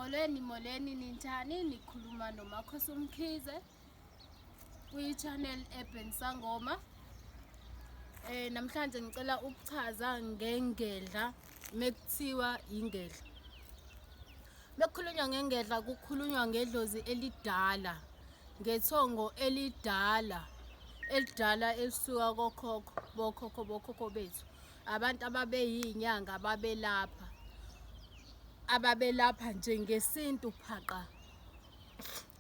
Molweni molweni ninjani nikhuluma noMakhosi uMkhize kwi-channel Urban Sangoma. Namhlanje ngicela ukuchaza ngengedla mekuthiwa ingedla. Mekukhulunywa ngengedla kukhulunywa ngedlozi elidala, ngethongo elidala, elidala elisuka kokhokho bokhokho bokhokho bethu. Abantu ababeyinyanga ababelapha ababelapha nje ngesintu phaqa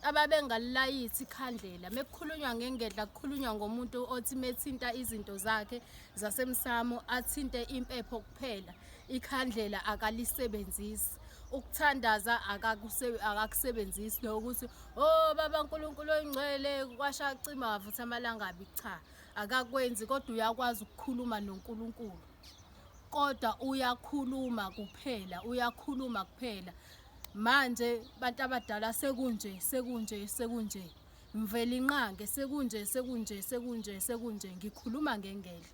ababengalilayithi ikhandlela. Mekukhulunywa ngengedla kukhulunywa ngomuntu othi methinta izinto zakhe zasemsamo athinte impepho kuphela, ikhandlela akalisebenzisi. Ukuthandaza akakusebenzisi lokuthi oh baba Nkulunkulu oyingcwele kwasha cima wavutha amalangabi, cha akakwenzi, kodwa uyakwazi ukukhuluma noNkulunkulu. Kodwa uyakhuluma kuphela, uyakhuluma kuphela. Manje bantu abadala sekunje sekunje sekunje, Mvelinqange sekunje sekunje sekunje sekunje, ngikhuluma ngengedla.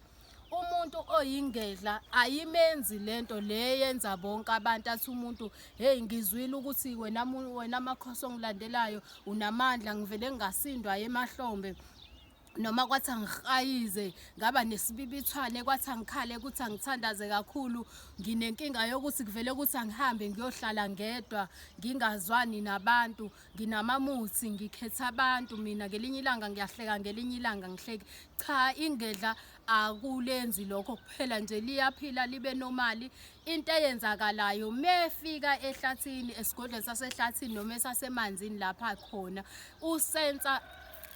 Umuntu oyingedla ayimenzi lento le yenza bonke abantu, athi umuntu hey ngizwile ukuthi wena wena makhosi ongilandelayo unamandla, ngivele ngingasindwa emahlombe, noma kwathi angihayize ngaba nesibibithwane, kwathi angikhale ukuthi angithandaze kakhulu, nginenkinga yokuthi kuvele ukuthi angihambe ngiyohlala ngedwa ngingazwani nabantu, nginamamuthi ngikhetha abantu mina, ngelinye ilanga ngiyahleka ngelinye ilanga ngihleke. Cha, ingedla akulenzi lokho kuphela nje, liyaphila libe nomali. Into eyenzakalayo mefika ehlathini, esigodlweni sasehlathini noma esasemanzini lapha khona, usensa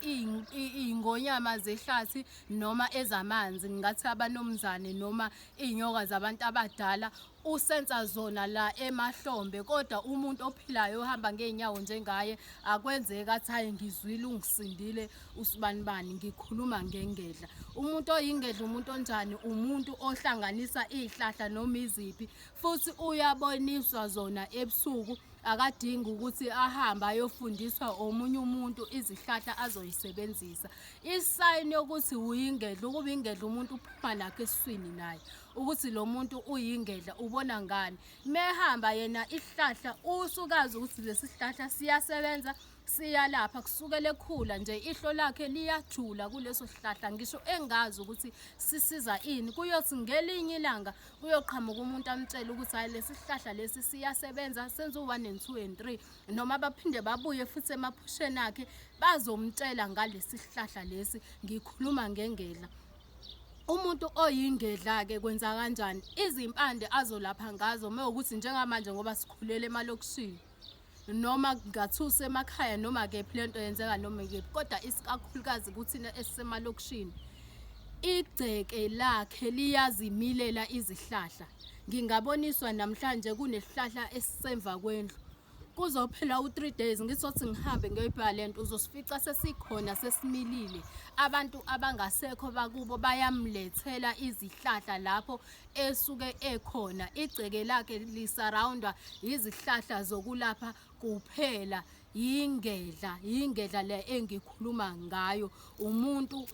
iy'ngonyama zehlathi noma ezamanzi, ngingathi abanomzane noma iy'nyoka zabantu abadala, usensa zona la emahlombe. Kodwa umuntu ophilayo ohamba ngey'nyawo njengaye akwenzeki athi hayi ngizwile ungisindile usibanibani, ngikhuluma ngengedla. Umuntu oyingedla umuntu onjani? Umuntu ohlanganisa iy'hlahla noma iziphi, futhi uyaboniswa zona ebusuku, akadingi ukuthi ahambe ayofundiswa omunye umuntu izihlahla azoyisebenzisa. Isayini yokuthi uyingedla, ukuba ingedla umuntu uphuma nakho esiswini naye ukuthi lo muntu uyingedla, ubona ngani? Mehamba yena isihlahla usukazi ukuthi lesi sihlahla siyasebenza siyalapha, kusukela ekhula nje ihlo lakhe liyajula kuleso sihlahla, ngisho engazi ukuthi sisiza ini. Kuyothi ngelinye ilanga kuyoqhamuka umuntu amtshele ukuthi hayi lesi sihlahla lesi siyasebenza, senza u-1 and 2 and 3, noma baphinde babuye futhi emaphusheni akhe bazomtshela ngalesi sihlahla lesi. Ngikhuluma ngengedla. Umuntu oyingedla-ke kwenza kanjani? Izimpande azolapha ngazo mewukuthi njengamanje ngoba sikhulele emalokishini noma kungathusa emakhaya noma kephi lento yenzeka noma kephi, kodwa isikakhulukazi kuthina esisemalokishini, igceke lakhe liyazimilela izihlahla. Ngingaboniswa namhlanje kunesihlahla esisemva kwendlu, kuzophela u-3 days ngizothi ngihambe ngiyoyibheka lento, uzosifica sesikhona sesimilile. Abantu abangasekho bakubo bayamlethela izihlahla lapho esuke ekhona. Igceke lakhe lisarawundwa izihlahla zokulapha kuphela. Yingedla, yingedla le engikhuluma ngayo. Umuntu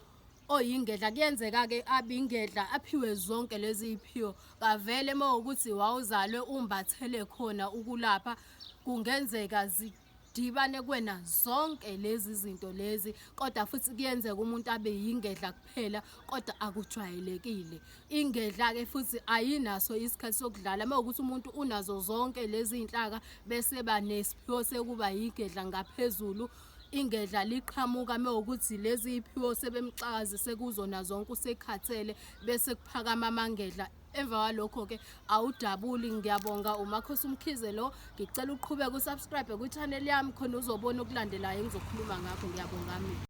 oyingedla kuyenzeka-ke abe ingedla aphiwe zonke lezi iy'phiwo, kavele uma ukuthi wawuzalwe umbathele khona ukulapha, kungenzeka zidibane kuwena zonke lezi zinto lezi. Kodwa futhi kuyenzeka umuntu abe yingedla kuphela, kodwa akujwayelekile. Ingedla-ke futhi ayinaso isikhathi sokudlala. Uma ukuthi umuntu unazo zonke lezi iy'nhlaka bese ba nesiphiwo sekuba yigedla ngaphezulu, ingedla liqhamuka uma ukuthi lezi iy'phiwo sebemxakazise kuzona zonke, usekhathele bese kuphakama amangedla. Emva kwalokho-ke awudabuli. Ngiyabonga, uMakhosi uMkhize lo. Ngicela uqhubeke usubscribe kwi-channel yami khona uzobona okulandelayo engizokhuluma ngakho. Ngiyabonga mina.